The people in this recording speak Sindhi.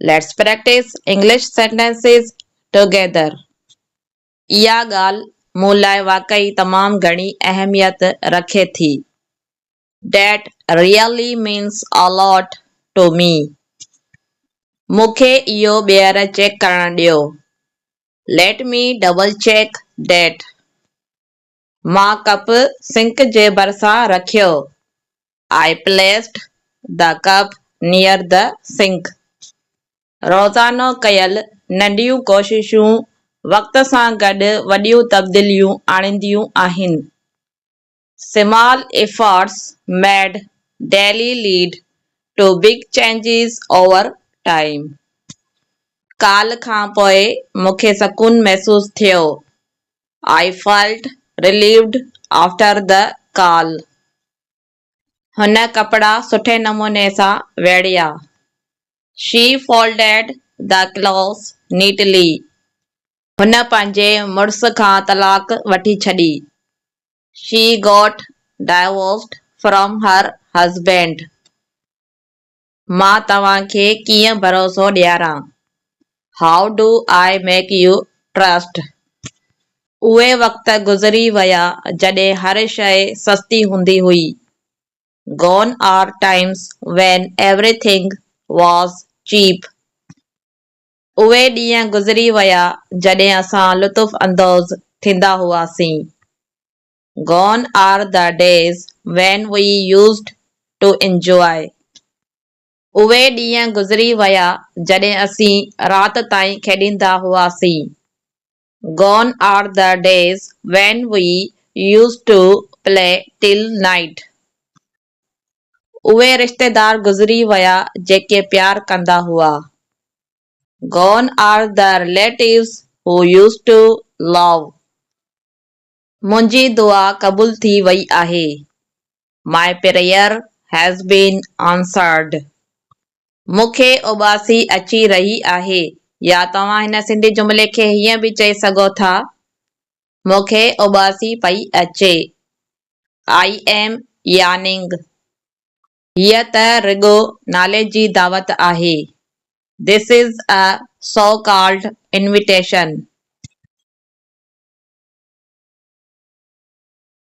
Let's practice English sentences together. اها ڳالهه مون لاء واقعي تمام گهڻي اهميت رکي ٿي. That really means a lot to me. مون کي اهو ٻيهر چيڪ ڪرڻ ڏيو. Let me double check that. مان ڪپ سنڪ جي ڀرسان رکيو. I placed the cup near the sink. روزانو ڪيل ننڍيون ڪوششون وقت سان گڏ وڏيون تبديليون آڻينديون آهن. Small efforts made daily lead to big changes over time. Call کان پوء مون کي سڪون محسوس ٿيو. I felt relieved after the call. هن ڪپڙا سٺي نموني سان ويڙهيا. She folded the clothes neatly. هن پنهنجي مڙس کان طلاق وٺي ڇڏي. She got divorced from her husband. مان توهان کي ڪيئن ڀروسو ڏياران؟ How do I make you trust? اهي وقت گذري ويا جڏهن هر شيء سستي هوندي هئي. Gone are times when everything was cheap. اهي ڏينهن گذري ويا جڏهن اسان لطف اندوز ٿيندا هئاسين. Gone are the days when we used to enjoy. اهي ڏينهن گذري ويا جڏهن اسين رات تائين کيڏيندا هئاسين. Gone are the days when we used to play till night. اهي رشتيدار گذري ويا جيڪي پيار ڪندا هئا. Gone are the relatives who used to love. منهنجي دعا قبول ٿي وئي آهي. My prayer has been answered. مون کي اوٻاسي اچي رهي آهي. يا توهان هن سنڌي جملي کي هيئن به چئي سگهو ٿا، مون کي اوٻاسي پئي اچي. I am yawning. هيء ته رڳو نالي جي دعوت آهي. This is a so called invitation.